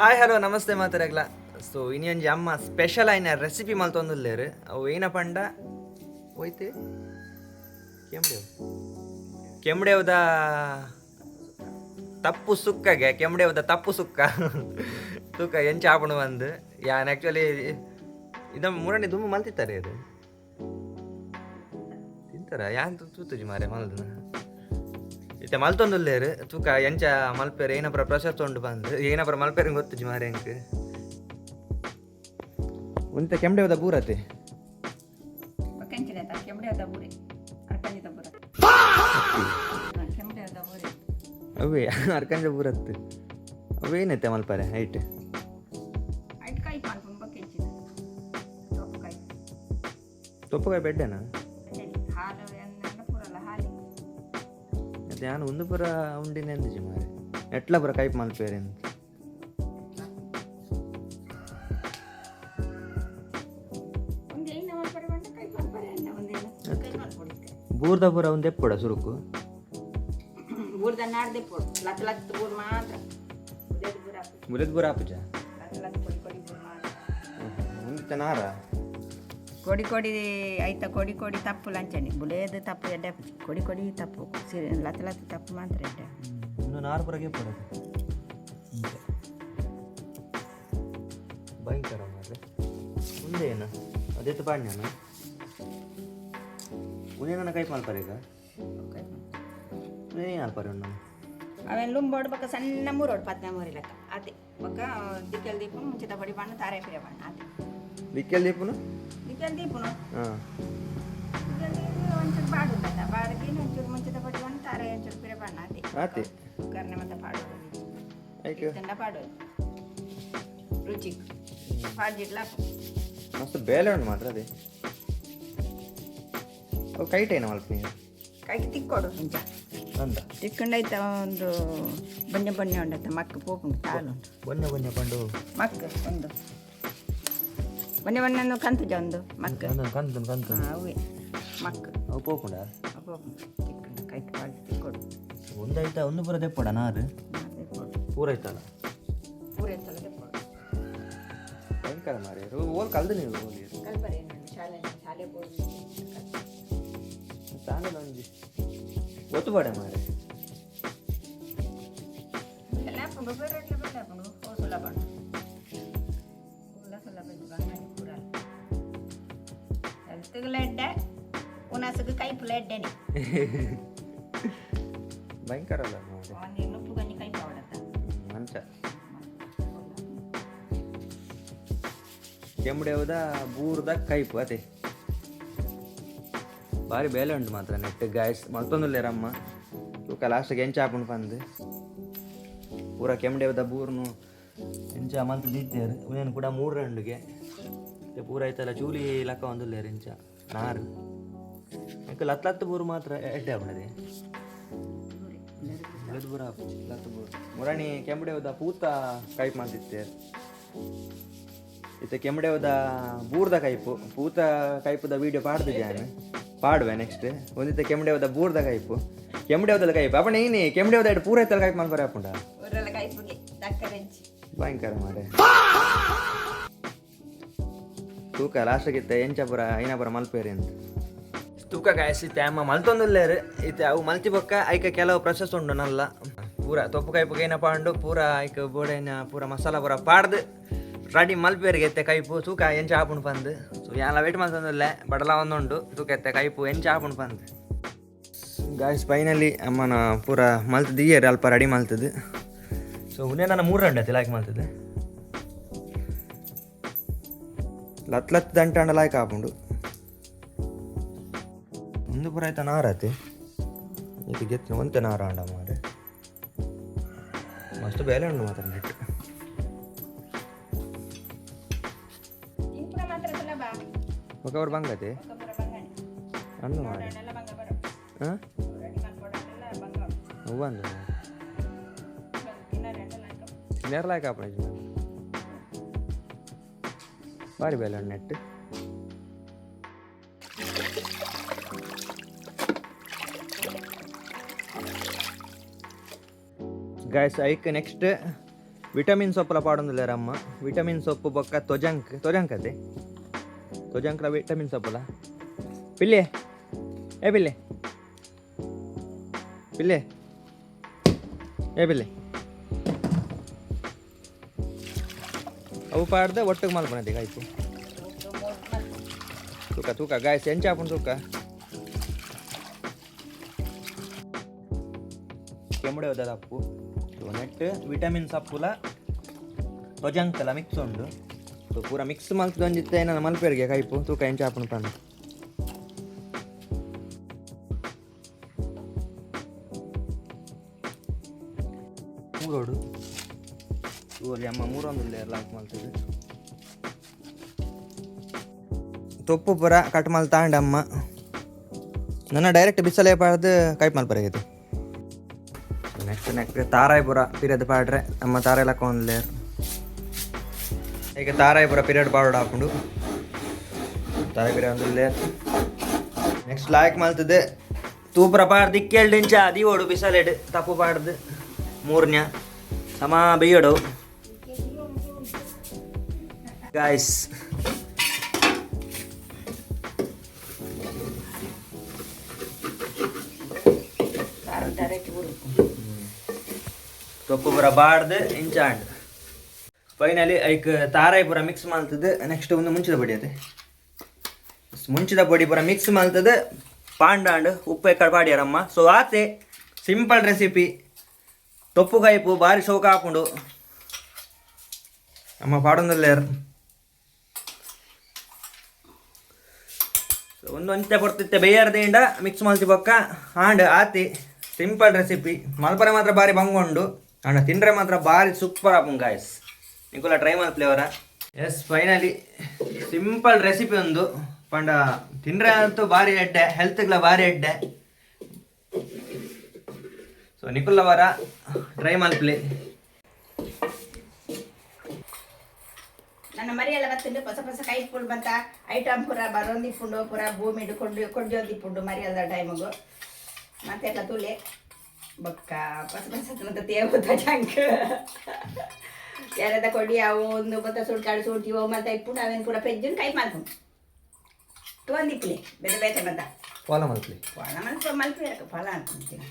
Hi hello namaste ಮಾತಾಡಗ್ಲ. ಸೊ ಇನ್ನೊಂಜಿ ಅಮ್ಮ special ಆಯ್ನ recipe ಮಲ್ತೊಂದುಲ್ಲೇರು. ಅವು ಏನ ಪಂಡ ಹೋಯ್ತೆ ಕೆಂಬಡೆವು ಕೆಂಬಡೆವದ ತಪ್ಪು ಸುಕ್ಕಗೆ, ಕೆಂಬಡೆವದ ತಪ್ಪು ಸುಕ್ಕ ತೂಕ ಎಂಚ ಆಪುಂಡು ಬಂದು. ಯಾನ್ ಆ್ಯಕ್ಚುಲಿ ಇದ ಮುರಣಿ ದುಂಬು ಮಲ್ತಿತ್ತಾರೆ, ಇದು ತಿಂತಾರ ಯಾನ್ ತೂತುಜಿ ಮಾರೆ ಮಲ್ದನ. ಇತ್ತೆ ಮಲ್ತೊಂದುಲ್ಲೇರು, ತೂಕ ಎಂಚ ಮಲ್ಪೆರ್, ಏನಪುರ ಪ್ರೊಸೆಸ್ ಉಂಡು ಬಂದು, ಏನಪುರ ಮಲ್ಪೆರ್ ಗೊತ್ತುಜಿ ಮಾರೆ ಎಂಕ್. ಉಂತೆ ಕೆಂಬಡೆವದ ಬೂರತೆ. ಕಂಚಿನ ಕೆಂಬಡೆ ಬೂರೆ, ಅರ್ಕಂಜಿದ ಬೂರ, ಕೆಂಬಡೆ ಬೂರೆ. ಅವೇ ಅರ್ಕಂಜ ಬೂರತ್ತು. ಅವೇನೈತೆ ಮಲ್ಪರೆ ಹೈಟ್? ಐಟ್ ಕಾಯಿ ಪನ್ಪುಂಡು ಬೊಕ್ಕೆಂಚಿನ ತೊಪ್ಪು ಕಾಯಿ. ತೊಪ್ಪುಕಾಯಿ ಬೆಡ್ಡೆನಾ? ಹಾಲು ಎನ್ನ ಪೂರಲ್ಲ ಹಾಲಿ. ಮತ್ತೆ ಯಾನ್ ಒಂದು ಪೂರ ಉಂಡಿನ ಎಂದಿಜಿ ಮಾರೆ, ಎಟ್ಲ ಪೂರ ಕೈಪ್ ಮಲ್ಪೇರೆ ಅಂತ. ಒಂದು ಎಣ್ಣೆ ಮಲ್ಪರೆ ಬಂಡ ಕೈ ಮಲ್ಪರೆ ಎಣ್ಣೆ ಒಂದೇನು ಕೈ ಮಲ್ಪೊಡಿತ್ತೆ. ಬೂರ್ದ ಪೂರ ಒಂದು ಎಪ್ಪಡ ಸುರುಕು. ಬೂರ್ದ ನಾಡ್ದೆ ಪೋಡು, ಲತ್ ಲತ್ ಬೂರ್ ಮಾತ್ರ, ಬುಲೇದ್ ಬೂರ್ ಹಾಕು. ಬುಲೆದ್ ಬೂರ ಆಪುಜ? ಲತ್ ಲತ್ ಕೊಡಿ ಕೊಡಿ ಬೂರ್ ಮಾತ್ರ. ಒಂದಿತ್ತ ನಾರ. ಕೊಡಿ ಕೊಡಿ ಐತ, ಕೊಡಿ ಕೊಡಿ ತಪ್ಪು ಲಂಚನೆ. ಬುಲೇದ್ ತಪ್ಪು ಎಡ್ಡೆ ಆಪುಜಿ. ಕೊಡಿ ಕೊಡಿ ತಪ್ಪು ಸಿರಿ ಲತ್ ಲತ್ ತಪ್ಪು ಮಾತ್ರ ಎಡ್ಡೆ. ಇನ್ನು ನಾರು ಪೂರ ಪಡದು ಭಯಂಕರ ಮಾರ್ರೆ. ಉಂದೇನು ಅದೇತು ಪಾಡ್ಯಾನ ಉಂದೇನ ಕೈಪ್ ಮಲ್ಪರೆ ಈಗ. ಉಂದೇನು ಮಲ್ಪರೆ ಉಂಡು? ಅವೆನ್ ಲುಂಬೋಡು ಬೊಕ್ಕ ಸಣ್ಣ ಮೂರೋಡು ಪತ್ನ ಮೂರಿ ಲೆಕ್ಕ ಅದೇ. ಬೊಕ್ಕ ದಿಕ್ಕೆಲ್ ದೀಪುನು, ಮುಂಚಿತ ಬಡಿ ಬಣ್ಣ ತಾರೆ ಪಿರ ಬಣ್ಣ ಅದೇ. ದಿಕ್ಕೆಲ್ ದೀಪುನು? ದಿಕ್ಕೆಲ್ ದೀಪುನು. ಹಾಂ. ದಿಕ್ಕೆಲ್ ದೀಪು ಒಂಚೂರು ಬಾಡುಂದತ್ತ, ಬಾಡಿಗೆ ಒಂಚೂರು ಮುಂಚಿತ ಬಡಿ ಬಣ್ಣ ತಾರೆ ಒಂಚೂರು ಪಿರ ಬಣ್ಣ ಅದೇ. ಆತೆ. ಕರ್ನೆ ಮತ್ತೆ ಪಾಡೋದು. ಐಕ್ ತಿಂಡ ಪಾಡೋದು ರುಚಿ ಪಾಡ್ಜಿಟ್ಲ. ಮಸ್ತ್ ಬೇಲೆ ಉಂಟು ಮಾತ್ರ ಅದೇ. ಅವು ಕೈಟ್ ಏನು ಮಲ್ಪ? ಕೈಗೆ ತಿಕ್ಕೋಡು ಇಂಚ. ಅಂದ. ತಿಕ್ಕೊಂಡೈತ ಒಂದು ಬಣ್ಣ ಬಣ್ಣ ಉಂಡತ್ತ ಮಕ್ಕ ಪೋಪುಂಡು ತಾಳುಂಡು. Bonne Bonne Pandu? ಮಕ್ಕ ಒಂದು ಬಣ್ಣ ಬಣ್ಣ ಕಂತುಜ ಒಂದು ಮಕ್ಕ. ಕಂತು ಕಂತು. ಹಾಂ, ಅವೇ ಮಕ್ಕ. ಅವು ಪೋಪುಂಡ? ಪೋಪುಂಡು ತಿಕ್ಕೊಂಡು ಕೈಟ್ ಪಾಡಿ ತಿಕ್ಕೋಡು. ಒಂದೈತ ಒಂದು ಪೂರ ದೆಪ್ಪಡ ನಾರು? ದೆಪ್ಪೊಡು. ಪೂರ ಐತಲ್ಲ? ಪೂರ ಎತ್ತಲ ದೆಪ್ಪೊಡು. ಭಯಂಕರ ಮಾರೆ, ಓಲ್ ಕಲ್ದು ನೀವು ಓಲಿ? ಕಲ್ಪರೆ ಏನು ಶಾಲೆ ಶಾಲೆ ಬೋರ್ಡ್. ತಾನೇ ಒಂಜಿ ಒತ್ತು ಪಡೆ ಮಾರೆ. ಎಲ್ಲ ಹಾಕೊಂಡು ಬೇರೆ ಎಟ್ಲ ಬೇರೆ ಹಾಕೊಂಡು ಓ ಸುಲಭ ಉಂಟು ಉಲ್ಲ ಸುಲಭ ಇದ್ದು ಬಂಗಾಳಿ ಪೂರ ಹೆಲ್ತ್ಗೆ ಎಡ್ಡೆ, ಉನಸುಗೆ ಕೈಪುಲ ಎಡ್ಡೆನೆ. ಭಯಂಕರ ಅಲ್ಲ ಮಾರೆ. ಒಂದು ನುಪ್ಪು ಗಂಜಿ ಕೈಪು ಅವಡತ್ತ. ಮಂಚ ಕೆಂಬಡೆವದ ಬೂರ್ದ ಕೈಪು ಅದೇ ಬಾರಿ ಬೇಲೆ ಉಂಟು ಮಾತ್ರ ನೆಟ್ ಗಾಯ್ಸ್. ಮಲ್ತೊಂದುಲ್ಲೇರಮ್ಮ, ತೂಕ ಲಾಸ್ಟ್ಗೆ ಎಂಚ ಆಪುಂಡು ಪಂದು. ಪೂರ ಕೆಂಬಡೆವದ ಬೂರ್ನು ಎಂಚ ಮಲ್ತ್ ದೀತೇರು. ಉನೇನು ಕೂಡ ಮೂರು ರಂಡುಗೆ ಪೂರ ಐತಲ್ಲ ಚೂಲಿ ಲಕ್ಕ ಒಂದುಲ್ಲೇರು ಇಂಚ ನಾರು. ಎಂಕ್ ಲತ್ ಲತ್ ಬೂರು ಮಾತ್ರ ಎಡ್ಡೆ ಆಪುಂಡದೆ. ಲತ್ ಬೂರು ಆಪುಜಿ, ಲತ್ ಬೂರು. ಮುರಣಿ ಕೆಂಬಡೆವದ ಪೂತ ಕೈಪ್ ಮಲ್ತಿತ್ತೇರು. ಇತ್ತೆ ಕೆಂಬಡೆವದ ಬೂರ್ದ ಕೈಪು, ಪೂತ ಕೈಪುದ ವೀಡಿಯೋ ಪಾಡ್ದಿದ್ದಾನೆ, ಪಾಡುವೆ ನೆಕ್ಸ್ಟ್. ಒಂದಿತ್ತೆ ಕೆಂಬಡೆವದ ಬೂರ್ದ ಕೈಪು, ಕೆಂಬಡೆವದಲ್ಲ ಕೈಪು ಅಪ್ಪಣ ಏನೇ ಕೆಂಬಡೆವದ ಇಟ್ಟು ಪೂರ ಐತಲ್ಲ ಕೈಪು ಮಲ್ಪರೆ ಆಪುಂಡ. ಊರೆಲ್ಲ ಕೈಪುಗೆ ದಕ್ಕರೆಂಚಿ. ಭಯಂಕರ ಮಾರೆ. ತೂಕ ಲಾಸ್ಟ್ಗಿತ್ತ ಎಂಚಪುರ ಐನಾಪುರ ಮಲ್ಪೇರಿ ಅಂತ ತೂಕ ಗಾಯಸ್. ಇತ್ತೆ ಅಮ್ಮ ಮಲ್ತೊಂದುಲ್ಲೇರು. ಇತ್ತೆ ಅವು ಮಲ್ತಿ ಬೊಕ್ಕ ಐಕ ಕೆಲವು ಪ್ರೊಸೆಸ್ ಉಂಡು ನಲ್ಲ. ಪೂರ ತೊಪ್ಪು ಕೈಪುಗೆ ಏನಪ್ಪ ಉಂಡು, ಪೂರ ಐಕ ಬೋಡೈನ ಪೂರ ಮಸಾಲ ಪೂರ ಪಾಡ್ದು ರೆಡಿ ಮಲ್ಪೇರಿಗೆ ಎತ್ತೆ ಕೈಪು. ತೂಕ ಎಂಚ ಆಪುಂಡು ಪಂದು. ಸೊ ಯಾಲ ವೇಟ್ ಮಲ್ತೊಂದುಲ್ಲೆ, ಬಡಲ ಒಂದುಂಡು. ತೂಕ ಎತ್ತೆ ಕೈಪು ಎಂಚ ಆಪುಂಡು ಪಂದು. ಗಾಯ್ಸ್, ಫೈನಲಿ ಅಮ್ಮನ ಪೂರ ಮಲ್ತು ದಿಯರ್, ಅಲ್ಪ ರೆಡಿ ಮಲ್ತದು. ಸೊ ಉನ್ನೆ ನನ್ನ ಮೂರು ರಂಡೆ ಲಾಯ್ಕ್ ಮಲ್ತದೆ. ಲತ್ ಲತ್ ದಂಟಾಂಡ ಲಾಯ್ಕ್ ಆಪುಂಡು. ಒಂದು ಪೂರ ಆಯ್ತಾ ನಾರತೆ ಇದು ಗೆತ್ತು ಒಂತೆ ನಾರ ಅಂಡ ಮಾರೆ. ಮಸ್ತ್ ಬೇಲೆ ಉಂಡು ಮಾತ್ರ ನೆಟ್. ತಿನ್ಪುನ ಮಾತ್ರ ಸುಲಭ. ఒక ಅವ್ರು ಬಂಗತೆ. ಒಕ್ಕಪುರ ಬಂಗಾಣಿ. ಅನ್ನು ಮಾರೆ. ನೋಡೋಣೆಲ್ಲ ಬಂಗ ಬರೋ. ಹಾಂ. ರೆಡಿ ಮಾಡ್ಕೊಡೋಣೆಲ್ಲ ಬಂಗ ಉಂಟು. ಅವ್ವ ಅಂದು. ತಿನ್ನರೆ ಲಾಯ್ಕ. ನೇರ್ಲಾಯ್ಕ ಆಪುಂಡು. ಬಾರಿ ಬೇಲೆ ಉಂಡು ನೆಟ್. ಗಾಯ್ಸ್, ಐಕ್ ನೆಕ್ಸ್ಟ್ ವಿಟಮಿನ್ ಸೊಪ್ಪುಲ ಪಾಡೊಂದುಲ್ಲೆರ್ ಅಮ್ಮ. ವಿಟಮಿನ್ ಸೊಪ್ಪು ಬೊಕ್ಕ ತೊಜಂಕ್, ತೊಜಂಕ್ ಅತೆ, ತೊಜಂಕ್ಲ ವಿಟಮಿನ್ ಸೊಪ್ಪುಲ. ಪಿಲ್ಲೆ, ಏ ಪಿಲ್ಲೆ, ಪಿಲ್ಲೆ, ಏ ಪಿಲ್ಲೆ. ಅವು ಪಾಡ್ದು ಒಟ್ಟಿಗೆ ಮಲ್ಪುನತೆ ಕೈಪು. ತೂಕ ತೂಕ ಗಾಯ್ಸ್, ಎಂಚ ಆಪುಂಡು ತೂಕ. ಕೆಂಬಡೆ ಹೋದ ತಪ್ಪು. ಸೊ ನೆಟ್ ವಿಟಮಿನ್ ಸಪ್ಪುಲ ತೊಜಂಕಲ ಮಿಕ್ಸ್ ಉಂಡು. ಸೊ ಪೂರ ಮಿಕ್ಸ್ ಮಲ್ತದ ಒಂಜಿತ್ತೆ ಏನ ಮಲ್ಪೆರಿಗೆ ಕೈಪು. ತೂಕ ಎಂಚ ಆಪುಂಡು ಪಂಡ. ಮೂರೋಡು ತೂವಲ್ಲಿ ಅಮ್ಮ ಮೂರೊಂದು ಲಾಕ್ ಮಲ್ತದೆ. ತೊಪ್ಪು ಪೂರ ಕಟ್ ಮಲ್ತಾಂಡ ಅಮ್ಮ. ನನ್ನ ಡೈರೆಕ್ಟ್ ಬಿಸಲೆ ಪಾಡ್ದು ಕೈಪ್ ಮಲ್ಪರಾಗಿತ್ತು. ನೆಕ್ಸ್ಟ್ ನೆಕ್ಸ್ಟ್ ತಾರಾಯಿ ಪೂರ ಪಿರಿಯದ್ ಪಾಡ್ರೆ. ನಮ್ಮ ತಾರಾಯಿ ಲಕ್ಕೊಂದ್ಲೇರ್. ಈಗ ತಾರಾಯಿ ಪೂರ ಪಿರಿಯಡ್ ಪಾಡೋಡು ಹಾಕೊಂಡು ತಾರಾಯಿ ಪಿರಿಯಡ್ ಒಂದು. ನೆಕ್ಸ್ಟ್ ಲಾಯ್ಕ್ ಮಲ್ತದೆ. ತೂಪುರ ಪಾಡ್ದು ಇಕ್ಕೆಲ್ಡು ಇಂಚ ದೀವೋಡು ಬಿಸಲೆಡ್. ತಪ್ಪು ಪಾಡ್ದು ಮೂರ್ನ್ಯ ಸಮ ಬೇಯಡು ಗಾಯ್ಸ್. ಖಾರ ಡೈರೆಕ್ಟ್ ಉರುಕು. ತೊಪ್ಪು ಪೂರ ಬಾಡ್ದು ಇಂಚ ಆಂಡ್. ಫೈನಲಿ ಐಕ್ ತಾರಾಯಿ ಪೂರ ಮಿಕ್ಸ್ ಮಲ್ತದೆ. ನೆಕ್ಸ್ಟ್ ಒಂದು ಮುಂಚಿದ ಪೊಡಿ ಅದೇ, ಮುಂಚಿದ ಪೊಡಿ ಪೂರ ಮಿಕ್ಸ್ ಮಲ್ತದೆ. ಪಾಂಡಾಂಡ್ ಉಪ್ಪು ಎಕ್ಕಡ ಪಾಡ್ಯಾರಮ್ಮ. ಸೊ ಆತೆ ಸಿಂಪಲ್ ರೆಸಿಪಿ. ತೊಪ್ಪು ಕೈಪು ಬಾರಿ ಶೋಕ ಹಾಕೊಂಡು ಅಮ್ಮ ಪಾಡೊಂದುಲ್ಲೇರ್. ಸೊ ಒಂದು ಅಂಚೆ ಪೊರ್ತಿತ್ತೆ ಬೇಯರ್ದಿಂದ ಮಿಕ್ಸ್ ಮಲ್ತಿ ಬೊಕ್ಕ ಆಂಡ್. ಆತಿ ಸಿಂಪಲ್ ರೆಸಿಪಿ. ಮಲ್ಪರೆ ಮಾತ್ರ ಬಾರಿ ಬಂಗುಂಡು, ಅಂಡ ತಿಂಡ್ರೆ ಮಾತ್ರ ಬಾರಿ ಸೂಪರ್ ಆಪುಂಡು ಗಾಯ್ಸ್. ನಿಕುಲ ಟ್ರೈ ಮಲ್ಪುಲೆ. ಎಸ್, ಫೈನಲಿ ಸಿಂಪಲ್ ರೆಸಿಪಿ ಒಂದು ಪಂಡ ತಿಂಡ್ರೆ ಅಂತೂ ಬಾರಿ ಎಡ್ಡೆ, ಹೆಲ್ತ್ಗ್ಲ ಬಾರಿ ಎಡ್ಡೆ. ಸೊ ನಿಕುಲ್ಲವರ ಟ್ರೈ ಮಲ್ಪಲೆ. ನನ್ನ ಮರಿಯೆಲ್ಲ ಬತ್ತುಂಡು. ಹೊಸ ಹೊಸ ಕೈಪುಲ್ ಬಂತ ಐಟಮ್ ಪೂರ ಬರೋಂದಿಪ್ಪುಂಡು. ಪೂರ ಭೂಮಿ ಕೊಂಡು ಕೊಂಡೊಂದಿಪ್ಪುಂಡು ಮರಿಯಲ್ದ ಟೈಮುಗು. ಮತ್ತೆಲ್ಲ ತುಲೆ ಬೊಕ್ಕ ಹೊಸ ಹೊಸ ಮತ್ತೆ ತೇವು ಜಂಕ್ ಯಾರದ ಕೊಡಿ ಅವು ಒಂದು ಮತ್ತೆ ಸುಡ್ಕಾಡು ಸೂಟಿ ಅವು ಮತ್ತೆ ಇಪ್ಪುಂಡು. ಅವೇನು ಪೂರ ಪೆಜ್ಜುನ್ ಕೈ ಮಲ್ಪುಂಡು ತುವಂದಿಪ್ಪುಲೆ ಬೇತೆ ಬೇತೆ ಮತ್ತ. ಫಾಲೋ ಮಲ್ಪಲೆ. ಫಲ ಮಲ್ಪ ಮಲ್ಪು ಫಲ ಅನ್ಕೊಂತೀನಿ.